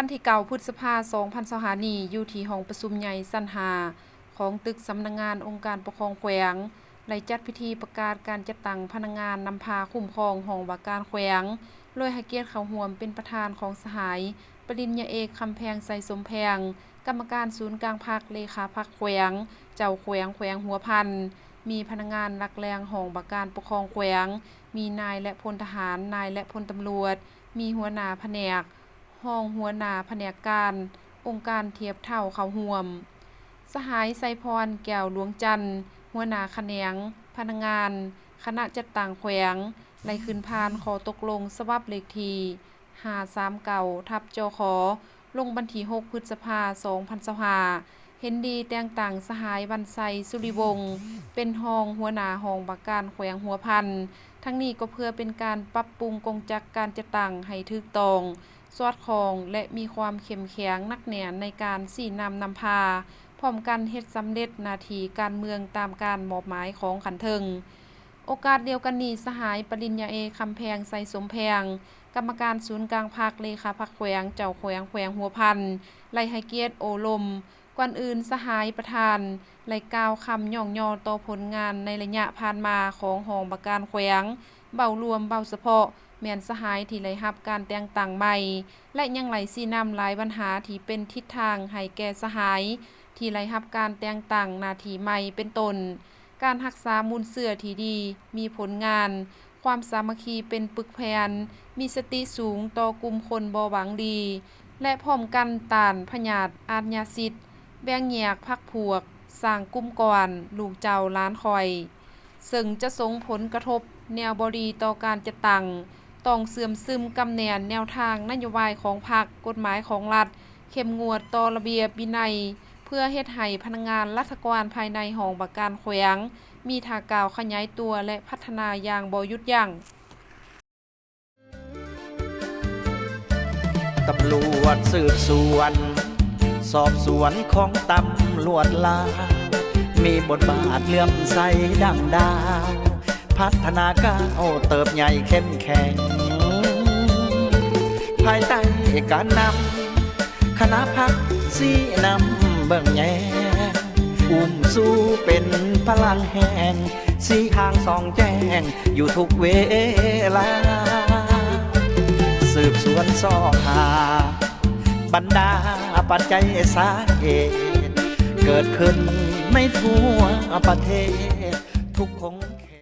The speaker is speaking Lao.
ວັນທີເກົ້າ ພຶດສະພາ ສອງພັນຊາວຫ້ານີ້ ຢູ່ທີ່ຫ້ອງປະຊຸມໃຫຍ່ຊັ້ນຫ້າຂອງຕຶກສຳນັກງານອົງການປົກຄອງແຂວງ ໄດ້ຈັດພິທີປະກາດການຈັດຕັ້ງພະນັກງານນຳພາຄຸ້ມຄອງຫ້ອງວ່າການແຂວງ, ໂດຍໃຫ້ກຽດເຂົ້າຮ່ວມເປັນປະທານຂອງສະຫາຍ ປະລິນຍາເອກ ຄຳແພງ ໄຊສົມແພງ, ກຳມະການສູນກາງພັກ, ເລຂາພັກແຂວງ, ເຈົ້າແຂວງແຂວງຫົວພັນ, ມີພະນັກງານຫຼັກແຫຼ່ງຫ້ອງວ່າການປົກຄອງແຂວງ, ມີນາຍ ແລະ ພົນທະຫານ, ນາຍ ແລະ ພົນຕຳຫຼວດ, ມີຫົວໜ້າພະແນກ, ຮອງຫົວໜ້າພະແນກການ, ອົງການທຽບເທົ່າເຂົ້າຮ່ວມ. ສະຫາຍ ໄຊພອນ ແກ້ວຫຼວງຈັນ, ຫົວໜ້າຂະແໜງ, ພະນັກງານ, ຄະນະຈັດຕັ້ງແຂວງ ໄດ້ຂຶ້ນຜ່ານຂໍ້ຕົກລົງສະບັບເລກທີ ຫ້າສາມເກົ້າ ທັບ ຈຂ ລົງວັນທີຫົກ ພຶດສະພາ ສອງພັນຊາວຫ້າ ເຫັນດີແຕ່ງຕັ້ງສະຫາຍ ວັນໄຊ ສຸລິວົງ ເປັນຮອງຫົວໜ້າຫ້ອງວ່າການແຂວງຫົວພັນ. ທັງນີ້ກໍເພື່ອເປັນການປັບປຸງກົງຈັກການຈັດຕັ້ງໃຫ້ຖືກຕ້ອງ, ສອດຄ່ອງ ແລະ ມີຄວາມເຂັ້ມແຂງໜັກແໜ້ນໃນການຊີ້ນຳນຳພາ, ພ້ອມກັນເຮັດສຳເລັດໜ້າທີ່ການເມືອງຕາມການມອບໝາຍຂອງຂັ້ນເທິງ. ໂອກາດດຽວກັນນີ້, ສະຫາຍ ປະລິນຍາເອກ ຄຳແພງ ໄຊສົມແພງ, ກຳມະການສູນກາງພັກ, ເລຂາພັກແຂວງ, ເຈົ້າແຂວງແຂວງຫົວພັນ ໄດ້ໃຫ້ກຽດໂອ້ລົມ. ກ່ອນອື່ນ, ສະຫາຍປະທານໄດ້ກ່າວຄຳຍ້ອງຍໍຕໍ່ຜົນງານໃນໄລຍະຜ່ານມາຂອງຫ້ອງວ່າການແຂວງ, ເວົ້າລວມ, ເວົ້າສະເພາະ ແມ່ນສະຫາຍທີ່ໄດ້ຮັບການແຕ່ງຕັ້ງໃໝ່ ແລະ ຍັງໄດ້ຊີ້ນຳຫຼາຍບັນຫາທີ່ເປັນທິດທາງໃຫ້ແກ່ສະຫາຍທີ່ໄດ້ຮັບການແຕ່ງຕັ້ງໜ້າທີ່ໃໝ່ ເປັນຕົ້ນ ການຮັກສາມູນເຊື້ອທີ່ດີ, ມີຜົນງານ, ຄວາມສາມັກຄີເປັນປຶກແຜ່ນ, ມີສະຕິສູງຕໍ່ກຸ່ມຄົນບໍ່ຫວັງດີ ແລະ ພ້ອມກັນຕ້ານພະຍາດອາດຍາສິດ, ແບ່ງແຍກພັກພວກ, ສ້າງກຸ່ມກ້ອນ ລູກເຈົ້າຫຼານຂ້ອຍ ເຊິ່ງຈະສົ່ງຜົນກະທົບແນວບໍ່ດີຕໍ່ການຈັດຕັ້ງ. ຕ້ອງເຊື່ອມຊຶມກຳແໜ້ນແນວທາງນະໂຍບາຍຂອງພັກ, ກົດໝາຍຂອງລັດ, ເຂັ້ມງວດຕໍ່ລະບຽບວິໄນ ເພື່ອເຮັດໃຫ້ພະນັກງານລັດຖະກອນພາຍໃນຫ້ອງວ່າການແຂວງ ມີທ່າກ້າວຂະຫຍາຍຕົວ ແລະ ພັດທະນາຢ່າງບໍ່ຢຸດຢັ້ງ. ຕຳຫຼວດສືບສວນ ສອບສວນຂອງຕຳຫຼວດລາວ ມີບົດບາດເຫຼື້ອມໃສດັ່ງດາວ ພັດທະນາກ້າວເຕີບໃຫຍ່ເຂັ້ມແຂງ ພາຍໃຕ້ການນຳ ຄະນະພັກຊີ້ນຳເບິ່ງແຍງ ອຸ້ມຊູເປັນພະລັງແຮງ ຊີ້ທາງສ່ອງແຈ້ງຢູ່ທຸກເວລາ ສືບສວນຊອກຫາບັນດາປັດໄຈສາເຫດ ເກີດຂຶ້ນໃນທົ່ວປະເທດ ທຸກຂົງເຂດ.